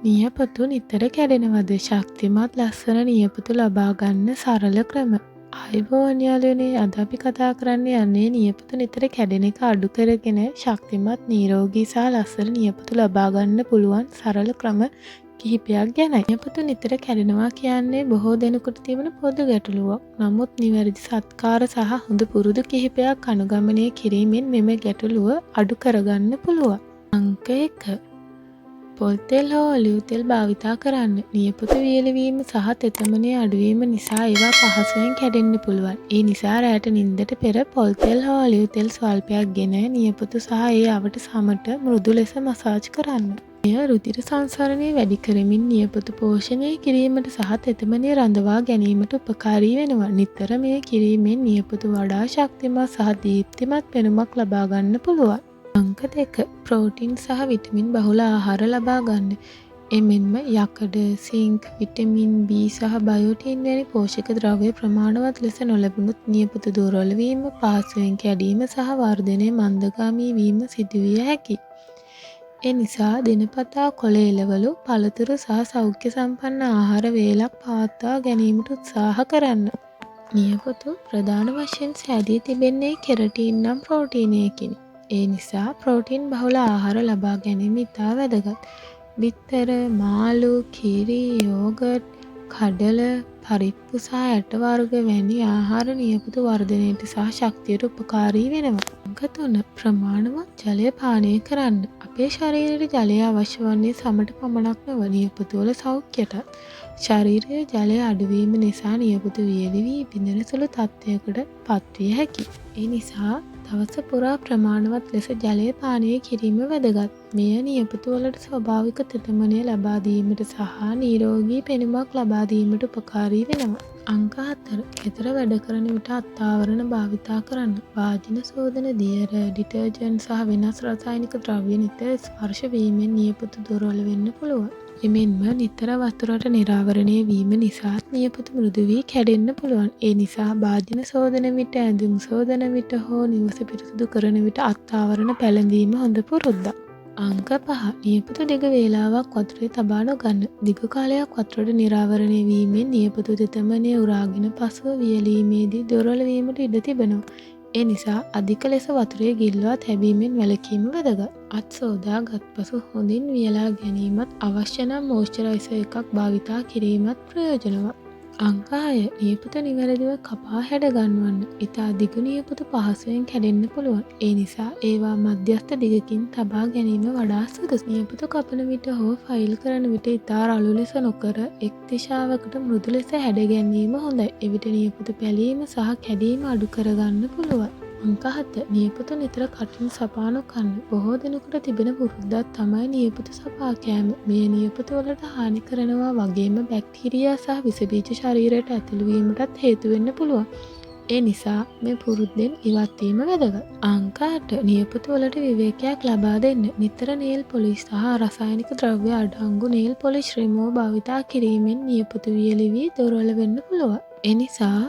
නියපොතු නිතර කැඩෙනවද? ශක්තිමත් ලස්සන නියපොතු ලබා ගන්න සරල ක්‍රම. ආයුබෝවන් යාළුවනේ, අද අපි කතා කරන්න යන්නේ නියපොතු නිතර කැඩෙන එක අඩු කරගෙන ශක්තිමත්, නිරෝගී සහ ලස්සන නියපොතු ලබා ගන්න පුළුවන් සරල ක්‍රම කිහිපයක් ගැනයි. නියපොතු නිතර කැඩෙනවා කියන්නේ බොහෝ දෙනෙකුට තිබෙන පොදු ගැටලුවක්. නමුත් නිවැරදි සත්කාර සහ හොඳ පුරුදු කිහිපයක් අනුගමනය කිරීමෙන් මෙම ගැටලුව අඩු කරගන්න පුළුවන්. අංක 1, පොල් තෙල් හෝ ඔලිව් තෙල් භාවිතා කරන්න. නියපොතු වියළවීම සහ තෙතමනය අඩුවීම නිසා ඒවා පහසුවෙන් කැඩෙන්න පුළුවන්. ඒ නිසා රැයට නින්දට පෙර පොල් තෙල් හෝ ඔලිව් තෙල් ස්වල්පයක් ගෙන නියපොතු සහ ඒ අවට සමට මෘදු ලෙස මසාජ් කරන්න. මෙය රුධිර සංසරණය වැඩි කරමින් නියපොතු පෝෂණය කිරීමට සහ තෙතමනය රඳවා ගැනීමට උපකාරී වෙනවා. නිතර මෙය කිරීමෙන් නියපොතු වඩා ශක්තිමත් සහ දීප්තිමත් පෙනුමක් ලබා ගන්න පුළුවන්. අංක 2, ප්‍රෝටීන් සහ විටමින් බහුල ආහාර ලබා ගන්න. එමෙන්ම යකඩ, සිංක්, විටමින් B සහ බයෝටින් වැනි පෝෂක ද්‍රව්‍ය ප්‍රමාණවත් ලෙස නොලැබුණොත් නියපොතු දුර්වල වීම, පහසුවෙන් කැඩීම සහ වර්ධනය මන්දගාමී වීම සිදුවිය හැකියි. ඒ නිසා දිනපතා කොළ එළවලු, පළතුරු සහ සෞඛ්‍ය සම්පන්න ආහාර වේලක් පවත්වා ගැනීමට උත්සාහ කරන්න. නියපොතු ප්‍රධාන වශයෙන් සෑදී තිබෙන්නේ කෙරටීන් නම් ප්‍රෝටීනයකිනි. ඒ නිසා ප්‍රෝටීන් බහුල ආහාර ලබා ගැනීම ඉතා වැදගත්. බිත්තර, මාළු, කිරි, යෝගට්, කඩල, පරිප්පු සහ ඇට වර්ග වැනි ආහාර නියපොතු වර්ධනයට සහ ශක්තියට උපකාරී වෙනවා. අංක 3, ප්‍රමාණවත් ජලය පානය කරන්න. අපේ ශරීරයට ජලය අවශ්‍ය වන්නේ සමට පමණක් නොව නියපොතු වල සෞඛ්‍යයටත්. ශරීරයේ ජලය අඩුවීම නිසා නියපොතු වියලි වී බිඳෙන සුළු තත්ත්වයකට පත්විය හැකියි. ඒ නිසා දවස පුරා ප්‍රමාණවත් ලෙස ජලය පානය කිරීම වැදගත්. මෙය නියපොතු වලට ස්වභාවික තෙතමනය ලබා දීමට සහ නිරෝගී පෙනුමක් ලබා දීමට උපකාරී වෙනවා. අංක 4, ගෙදර වැඩ කරන විට අත්ආවරණ භාවිතා කරන්න. භාජන සෝදන දියර, ඩිටර්ජන්ට් සහ වෙනස් රසායනික ද්‍රව්‍ය නිතර ස්පර්ශ වීමෙන් නියපොතු දුර්වල වෙන්න පුළුවන්. එමෙන්ම නිතර වතුරට නිරාවරණය වීම නිසාත් නියපොතු මෘදු වී කැඩෙන්න පුළුවන්. ඒ නිසා භාජන සෝදන විට, ඇඳුම් සෝදන විට හෝ නිවස පිරිසිදු කරන විට අත්ආවරණ පැළඳීම හොඳ පුරුද්දක්. අංක 5, නියපොතු දිග වේලාවක් වතුරේ තබා නොගන්න. දිග කාලයක් වතුරට නිරාවරණය වීමෙන් නියපොතු තෙතමනය උරාගෙන පසුව වියලීමේදී දුර්වල වීමට ඉඩ තිබෙනවා. ඒ නිසා අධික ලෙස වතුරේ ගිල්වා තැබීමෙන් වැළකීම වැදගත්. අත් සෝදා ගත් පසු හොඳින් වියලා ගැනීමත්, අවශ්‍ය නම් මොයිස්චරයිසර් එකක් භාවිතා කිරීමත් ප්‍රයෝජනවත්. අංක 6, නියපොතු නිවැරදිව කපා හැඩ ගන්වන්න. ඉතා දිග නියපොතු පහසුවෙන් කැඩෙන්න පුළුවන්. ඒ නිසා ඒවා මධ්‍යස්ථ දිගකින් තබා ගැනීම වඩා සුදුසු. නියපොතු කපන විට හෝ ෆයිල් කරන විට ඉතා රළු ලෙස නොකර එක් දිශාවකට මෘදු ලෙස හැඩ ගැන්වීම හොඳයි. එවිට නියපොතු පැලීම සහ කැඩීම අඩු කරගන්න පුළුවන්. අංක 7, නියපොතු නිතර කටින් සපා නොකන්න. බොහෝ දෙනෙකුට තිබෙන පුරුද්දක් තමයි නියපොතු සපා කෑම. මෙය නියපොතු වලට හානි කරනවා වගේම බැක්ටීරියා සහ විස බීජ ශරීරයට ඇතුළු වීමටත් හේතු වෙන්න පුළුවන්. ඒ නිසා මේ පුරුද්දෙන් ඉවත් වීම වැදගත්. අංක 8, නියපොතු වලට විවේකයක් ලබා දෙන්න. නිතර නේල් පොලිෂ් සහ රසායනික ද්‍රව්‍ය අඩංගු නේල් පොලිෂ් රිමූවර් භාවිතා කිරීමෙන් නියපොතු වියලි වී දුර්වල වෙන්න පුළුවන්. ඒ නිසා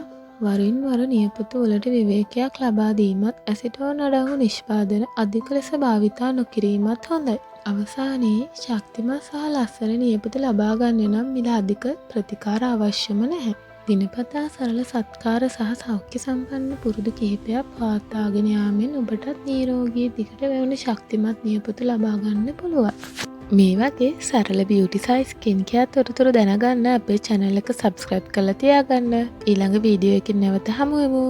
වරින් වර නියපොතු වලට විවේකයක් ලබා දීමත්, ඇසිටෝන් අඩංගු නිෂ්පාදන අධික ලෙස භාවිතා නොකිරීමත් හොඳයි. අවසානයේ, ශක්තිමත් සහ ලස්සන නියපොතු ලබා ගන්න නම් මිල අධික ප්‍රතිකාර අවශ්‍යම නැහැ. දිනපතා සරල සත්කාර සහ සෞඛ්‍ය සම්පන්න පුරුදු කිහිපයක් පවත්වාගෙන යාමෙන් ඔබටත් නිරෝගී, දිගට වැවුණු ශක්තිමත් නියපොතු ලබා ගන්න පුළුවන්. මේ වගේ සරල බියුටි සහ ස්කින් කෙයාර් තොරතුරු දැනගන්න අපේ චැනල් එක සබ්ස්ක්‍රයිබ් කරලා තියාගන්න. ඊළඟ වීඩියෝ එකකින් නැවත හමු වෙමු.